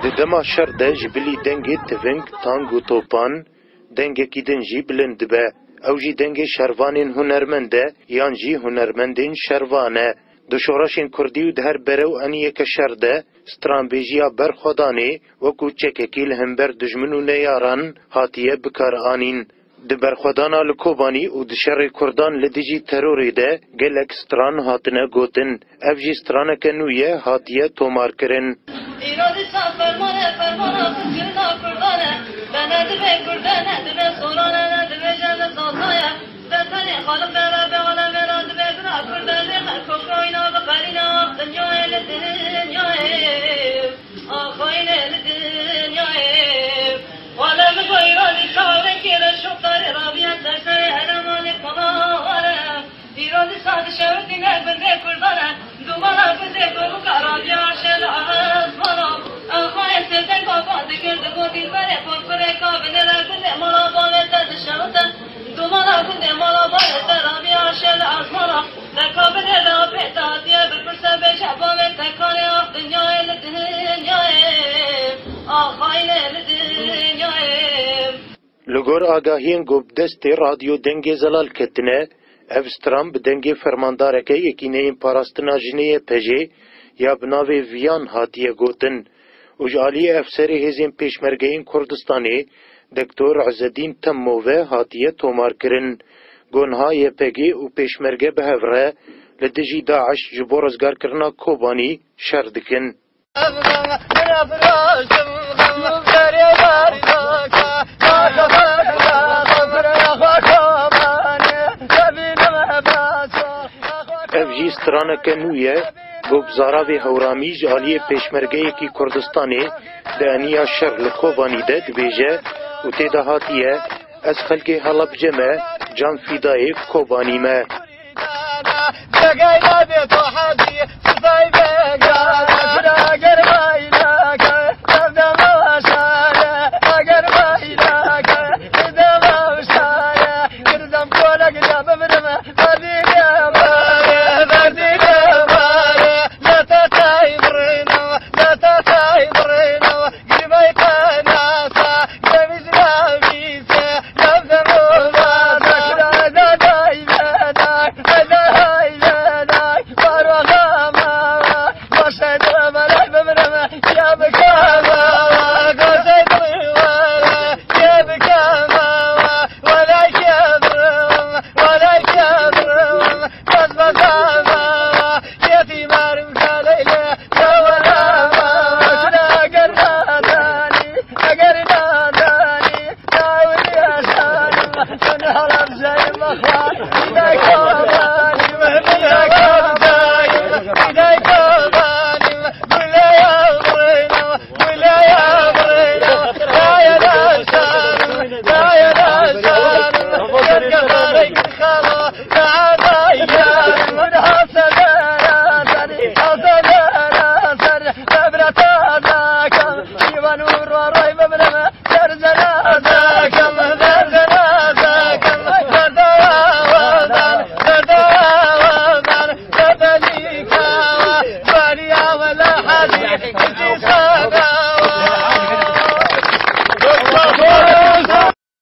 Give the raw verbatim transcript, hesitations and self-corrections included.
Di dema şer de ji bilî dengê tiving, tang û topan dengekî din jî bilind dibe. Ew jî dengê şervanên hunermend e yan jî hunermendên şervan e. Di şoreşên kurdî û di her berew eniyeke şer de stranbêjiya berxwedanê wekû çekekî li hember dijmin û neyaran hatiye bikaranîn. Di berxwedana li Kobanî û di şerê kurdan li dijî terorê de gelek stran hatine gotin. Ev jî straneke nû ye hatiye tomarkirin. Îro dîsa ferman e, fermana xistirina kurdan e. De ne divê kurd e, ne divê soran e, ne divê jene zaza ye. De tenê Xaliq e, Rebê alemê re divê bira kurd e, lê xelk Ukrayna biqerîne, ax dinyayê li dinyayê. Axayînê li dinyayê. Wele min got îro dîsa wekî reş û tarê rabiye ser serê herêmanê Kobanê. Îro dîsa dişewitîne gundê kurdan e. Dumana gundê Gobika rabiye arşê li esmana. Axayê sêdek baba dikir digot dîlberê xwe kurê ka binêre gundê mala bavê te dişewite. Dumana gundê mala bavê te rabiye arşê li esmana. Te ka binêre apê te hatiye bipirse bêje bavê te kanê ax dinyayê li dinyayê. Axayînê li dinyayê. Li gor agahiyên ku bi destê Radyo Dengê Zelal ketine, ev stran bi dengê fermandareke Yekîneyên Parastina Jinê Y P J ya bi navê Viyan hatiye gotin û ji aliyê Efserê Hêzên Pêşmergeyên Kurdistanê Doktor Izedîn Temmo ve hatiye tomarkirin. Got niha Y P G û Pêşmerge bi hev re li dijî DAIŞ ji bo rizgarkirina Kobanî şer dikin. Ev jî straneke nû ye, ku bi zaravê Hewramî ji aliyê pêşmergeyekî Kurdistanê di eniya şer li Kobanî de dibêje û tê de hatiye, Ez xelkê Helebce me, can fîdayê Kobanî me.